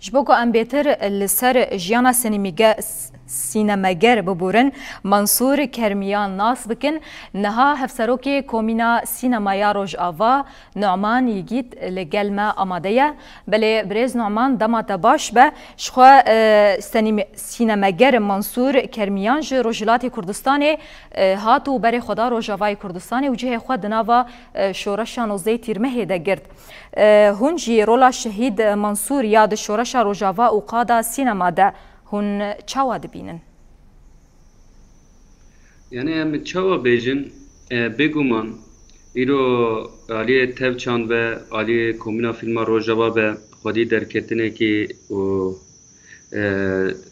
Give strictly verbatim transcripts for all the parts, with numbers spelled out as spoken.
Ji bo ku em bêtir li ser jiyana sinîmîge-, s-, sînemeger biborin, Mansûr Kermiyan nas bikin. Niha hevserokê Komîna Sînemaya Rojava, Numan Yigît, li gel me amade ye. Belê birêz Numan, dema te baş be. Ji xwe, e, senîme-, sînemeger Mansûr Kermiyan ji Rojhilatê Kurdistanê, e, hat û berê xwe da Rojavayê Kurdistanê û cihê xwe di nava, e, şoreşa nozdehê Tîrmehê de girt. E, hûn jî rola şehîd Mansûr ya di şoreşa Rojava û qada sînema de hûn çawa dibînin? Yani em çawa bêjin, e, bêguman îro aliyê Tevçand be, aliyê Komîna Fîlma Rojava be, xwedî derketinekî û, e,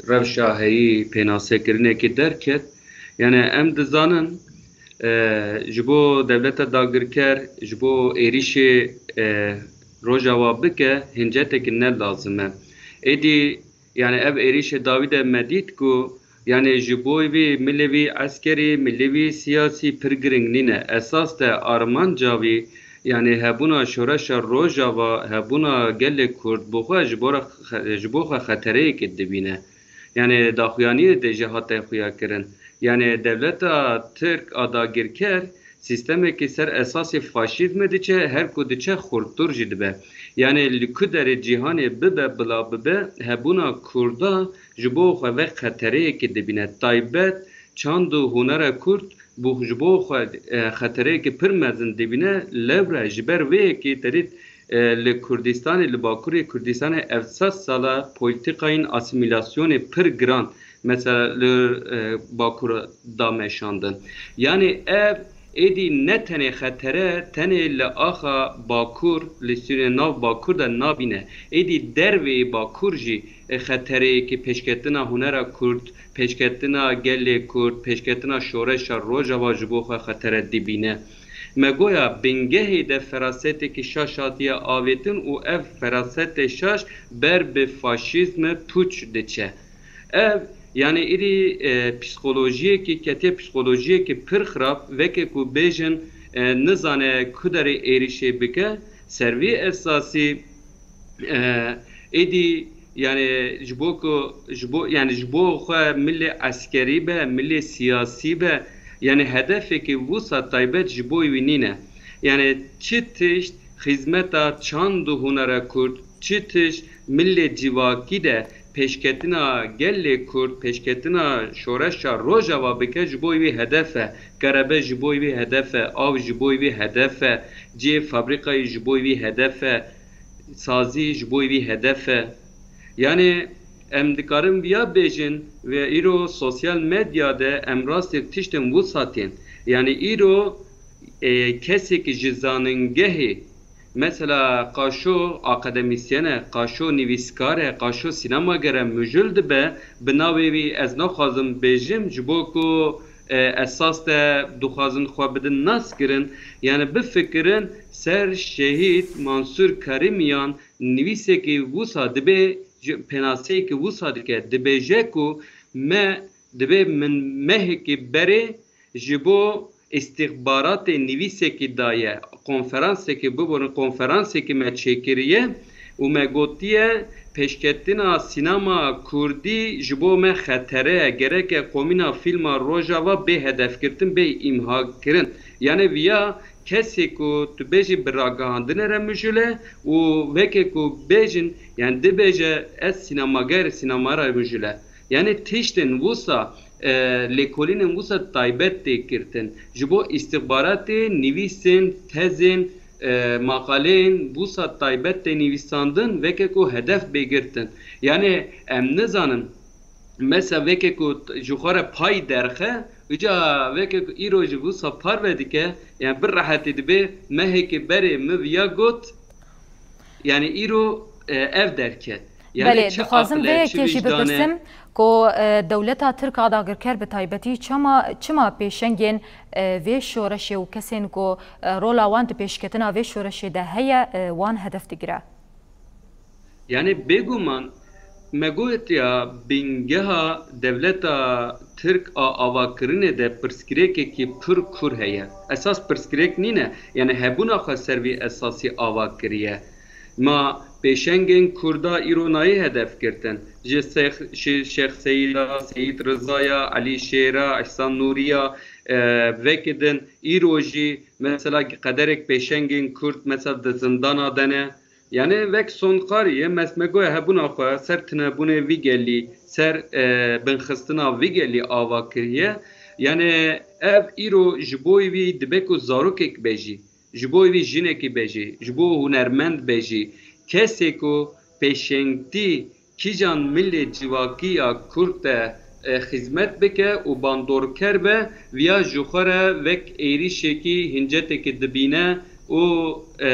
rewşa heyî pênasekirinekî derket. Yani em dizanin, e, ji bo dewleta dagirker, ji bo êrîşê, e, Rojava bike, hincetekî ne lazim e. Êdî, yani ev êrîşê dawî de me dît ku, yani ji bo vî milê vî eskerî, milê vî siyasî pir giring nîne. Esas de armanca vî, yani hebûna şoreşa Rojava, hebûna gelê Kurd, bi xwe ji bo re xe-, ji bo xwe xetereyekê dibîne. Yani daxuyaniyê de jî hate xuya kirin. Yani dewleta Tirk a dagirker sîstemekî ser esasê faşîzmê diçe, her ku diçe xurttir jî dibe. Yani li ku derê cîhanê bibe, bila bibe, hebûna Kurda ji bo xwe ve xetereyekê dibîne. Taybet çand û hunera Kurd bo, ji bo xwe, e, xetereyekê pir mezin dibîne. Lewre ji ber vê yekê te dît, e, li Kurdistanê, li Bakurê Kurdistanê ev sed sala polîtîkayên asîmîlasyonê pir giran, mesela li, e, Bakur da meşandin. Yani ev êdî ne tenê xetere, tenê li axa Bakur, li Sûriyê nav Bakur de nabîne. Êdî derveyî Bakur jî, e, xetereyekî pêşketina hunera Kurd, pêşketina gelê Kurd, pêşketina şoreşa Rojava ji bo xwe xetere dibîne. Me goya bingehê de ferasetekî şaş hatiye avêtin û ev ferasetê şaş ber bi faşîzme pûç diçe. Ev, yani îrî, e, psîkolojiyekî ketiye, psîkolojiyekî pir xirab, weke ku bêjin, e, nizane ku derê êrîşê bike, ser vî esasî, e, êdî, yani ji bo ku, ji bo, yani ji bo xwe milê eskerî be, milê siyasî be, yani hedefekî wisa taybet ji bo wî nîne. Yani çi tişt xizmeta çand û hunera Kurd, çi tişt milê civakî de pêşketina gelê Kurd, pêşketina şoreşa Rojava bike, ji bo wî hedef e. Kerebe ji bo wî hedef e, av ji bo wî hedef e, cihê fabrîkayê ji bo wî hedef e, sazî ji bo wî hedef e. Yani em dikarin viya bêjin ve îro sosyal medya de em rastê tiştên wisa tên. Yani îro, e, kesekî ji zanîngehê, mesela qaşo akademîsyen e, qaşo nivîskar e, qaşo sînemager e, mijûl dibe, bi navê wî ez naxwazim bêjim, ji bo ku, e, esas de dixwazin xwe bidin naskirin. Yani bifikirin ser şehîd Mansûr Kerîmiyan, nivîsekî wisa dibe, ji, pênaseyekî wisa dike, dibêje ku me dibe min mehekî berê ji bo îstixbaratê nivîsekî daye, konferansekî, biborin konferansekî me çêkiriye û me gotiye pêşketina sînema kurdî ji bo me xetere ye, gereke Komîna Fîlma Rojava bê hedefgirtin, bê îmha kirin. Yani viya kesê ku tu bêjî bi ragihandinê re mijûl e û weke ku bêjin, yani dibêje ez sînemager, sînema re mijûl e. Yani tiştên wisa, e, lêkolînên wisa taybet tê girtin. Ji bo îstixbaratê nivîsên, tezên, e, maqaleyên wisa taybet tê nivîsandin, weke ku hedef bê girtin. Yani em nizanin, mesela weke ku t-, ji xwe re pay derxe, îca weke ku îro ji wisa parve dike, yani bi rehetî dibe, mehekê berê min viya got, yani îro, e, ev derket. Yani Belê, çi dixwazim aqil e, vê çi yekê jî wîcdan e. Bipirsim ku, e, dewleta Tirk a dagirker bi taybetî çama, çima pêşengên, e, vê şoreşê û kesên ku, e, rola wan di pêşketina vê şoreşê de heye, e, wan hedef digire? Yani bêguman me gotiya bingeha dewleta Tirk a avakirinê de pirsgirêkekî pir kûr heye. Esas pirsgirêk nîne, yani hebûna xwe ser vî esasî ava kiriye. Ma Pêşengên Kurda îro nayê hedef girtin. Ji Sêx-, Şê-, Şêx Seyîda, Seyîd Rizaya, Elî Şêra, Îhsan Nûriya, e, vekidin îro jî mesela qederek pêşengên Kurd mesela di zindana de ne. Yani vek sondkarî ye, mes me goya hebûna xwe ser tunebûnê vî gelî, ser, e, binxistina vî gelî ava kiriye. Yani ev îro ji bo wî dibe ku zarokek be jî, ji bo wî jinekî be jî, ji bo hunermend be jî, kesê ku pêşengtî kîjan milê civakî ya Kurd de, e, xizmet bike û bandorker be, viya ji xwe re vek êrîşekî, hincetekî dibîne û, e,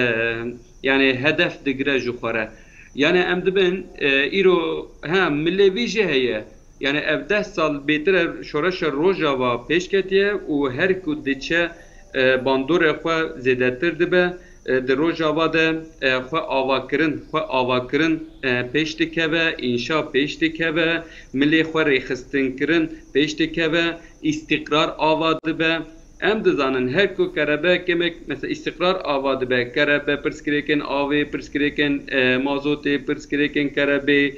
yani hedef digire ji xwe re. Yani em dibin, e, îro, ha, milê vî jî heye. Yani ev deh sal bêtir e şoreşa Rojava pêş ketiye û her ku diçe, e, bandorê xwe zêdetir dibe, e, di Rojava de, e, xwe avakirin, xwe avakirin, e, pêş dikeve, înşa pêş dikeve, milê xwe rêxistinkirin pêş dikeve, îstîqrar ava dibe. Em dizanin her ku kerebe kemek, mesela îstîqrar ava dibe, kerebe, pirsgirêkên avê, pirsgirêkên, e, mazotê, pirsgirêkên kerebê,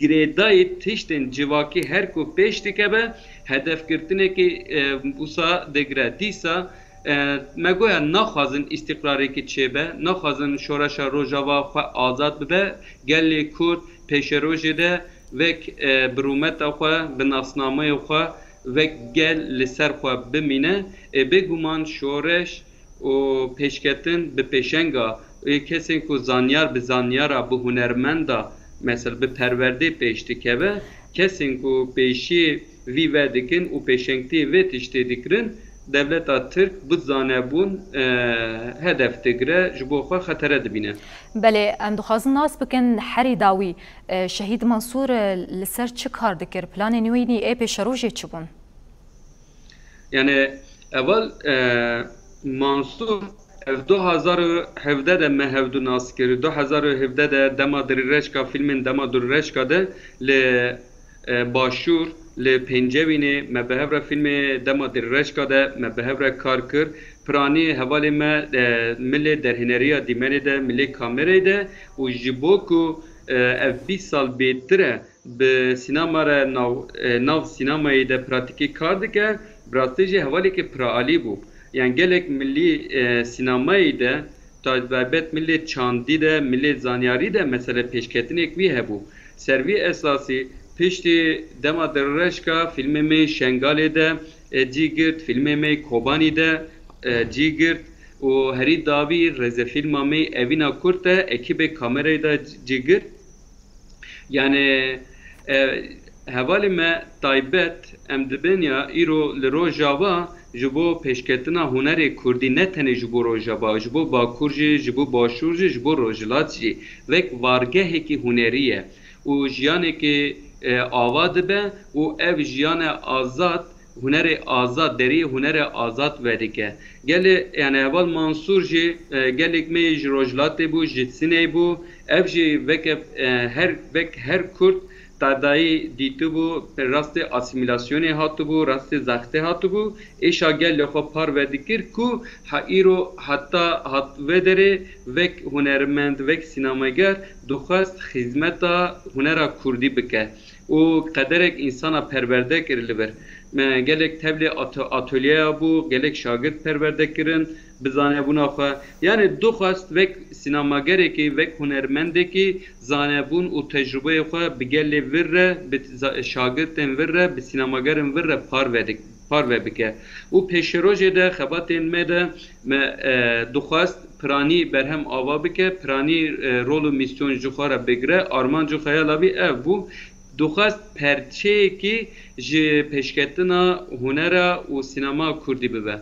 girêdayî tiştên civakî her ku pêş dikeve, hedefgirtinekî, e, wisa digire. Dîsa, e, me goya naxwazin îstîqrarekî çêbe, naxwazin şoreşa Rojava xwe azad bibe, gelê Kurd pêşerojê de vek, e, bi rûmeta xwe, bi nasnameyê xwe, vek gel li ser xwe bimîne. E, bêguman şoreş û pêşketin bi pêşenga ê kesên ku zanyar bi zanyara, bi hunermenda, mesela bi perwerdê pêş dikeve, kesên ku pêşiyê vî vedikin û pêşengtiyê vê tiştê dikirin, dewleta Tirk bi zanebûn, e, hedef digire, ji bo xwe xetere dibîne. Belê, em dixwazin nas bikin herî dawî, e, Şehîd Mansûr, e, li ser çi kar dikir? Planên wî ê pêşerojê çi bûn? Yani, heval, e, Mansûr, ev du hazar û hevdeh de me hevdu nas kir. Du hazar û hevdeh de dema Dirîreşka, fîlmên dema Dirîreşka de li, e, Başûr, li Pêncewînê me bi hev re fîlmê dema Dirîreşka de me bi hev re kar kir. Piranî hevalê me, e, milê derhêneriya dîmenê de, milê kamerayê de û ji bo ku, e, ev bîst sal bêtir e, bi sînema re nav, e, nav sînemayê de pratîkî kar dike, bi rastî jî hevalekî piraalî bû. Yan gelek milî, e, sînemayê de, taybet milê çandî de, milê zanyarî de mesele pêşketinek wî hebû. Ser vî esasî piştî dema Dirreşka fîlmê me Şengalê de, e, cî girt, fîlmê me Kobanî de, e, cî girt û herî dawî rêzefîlma me Evîna Kurt de ekîbê kamerayê de cî girt. Yani, e, hevalê me taybet em dibin ya îro li Rojava ji bo pêşketina hunerê kurdî, ne tenê ji bo Rojava, ji bo Bakur jî, ji bo Başûr jî, ji bo Rojhilat jî, wek wargehekî hunerî ye û jiyanekî, e, ava dibe û ev jiyane azad, hunerê azad, deriyê hunerê azad vedike. Gelê, yani heval Mansûr jî, e, gelek me ji Rojhilatê bû, ji Sinê bû. Ev jî veke, e, her, vek her Kurd tadayî dîtibû, rastê asîmîlasyonê hatibû, rastê zextê hatibû. Êşa gelê xwe parve dikir ku ha îro heta hat vê derê vek hunermend, vek sînemager dixwest xizmeta hunera kurdî bike û qederek însana perwerde kir li vir. Me gelek tevlê ato-, atolyeya bû, gelek şagirt perwerde kirin, bi zanebûna xwe. Yani dixwest wek sînemagerekî, wek hunermendekî zanebûn û tecrubeyê xwe bi gelê vir re, bi za-, şagirtên vir re, bi sînemagerên vir re parve dik-, parve bike. Û pêşerojê de xebatên me de me, e, dixwest piranî berhem ava bike, piranî, e, rol û mîsyon ji xwe re bigire, armanc û xeyala wî ev bû. Dixwest perçeyekî ji pêşketina hunera û sînema kurdî bibe.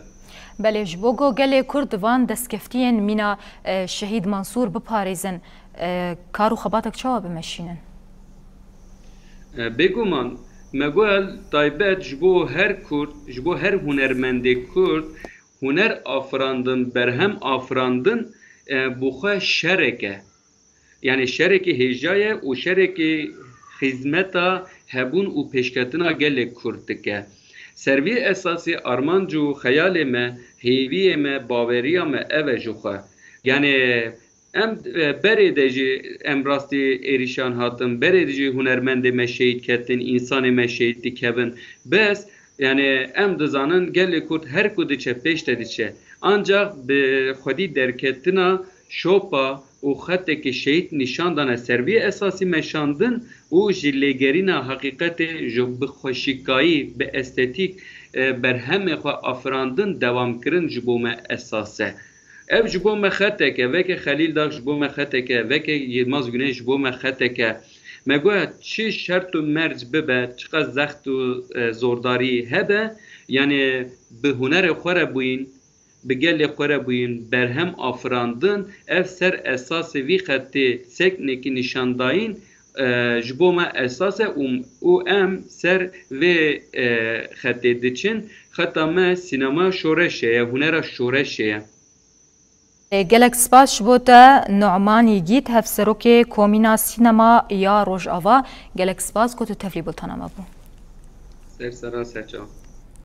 Belê, ji bo ku gelê Kurd van destkeftiyên mîna, e, Şehîd Mansûr biparêzin, e, kar û xebatek çawa bimeşînin? E, bêguman, me goya taybet ji bo her Kurd, ji bo her hunermendê Kurd, huner afirandin, berhem afirandin, e, bi xwe şerek e. Yani şerekî hêja ye û şerekî xizmeta hebûn û pêşketina gelê Kurd dike. Ser vî esasî armanc û xeyalê me, hêviyê me, baweriya me ev e ji xwe. Yani Em, e, berê de jî em rastî êrîşan hatin, berê de jî hunermendê me şehîd ketin, însanê me şehîd dikevin. Bes, yani em dizanin gelê Kurd her ku diçe pêş de diçe. Ancak bi xwedî derketina şopa û xeteke şehîd nîşan dane ser vî esasî meşandin û ji lêgerîna heqîqetê ji bi xweşikayî, bi estetîk, e, berhemê xwe afirandin dewam kirin ji bo me esas e. Ev ji bo me xeteke, veke Xelîl Dax ji bo me xeteke, veke Yilmaz Güney ji bo me xeteke. Me goya çi şert û merc bibe, çiqas zext û, e, zordarî hebe, yani bi hunerê xwe re bûyîn, bi gelê xwe re bûyîn, berhem afirandin, ev ser esasê vî xetê seknekî nîşandayîn, e, ji bo me esas e û, û em ser vê, e, xetê diçin. Xeta me sînema şoreşê ye, hunera şoreşê ye. Gelek spas ji bo te Nu'man Yigît, Hevserokê Komîna Sînema ya Rojava. Gelek spas ku tu tevlî bultana me bû. Ser sera ser çav.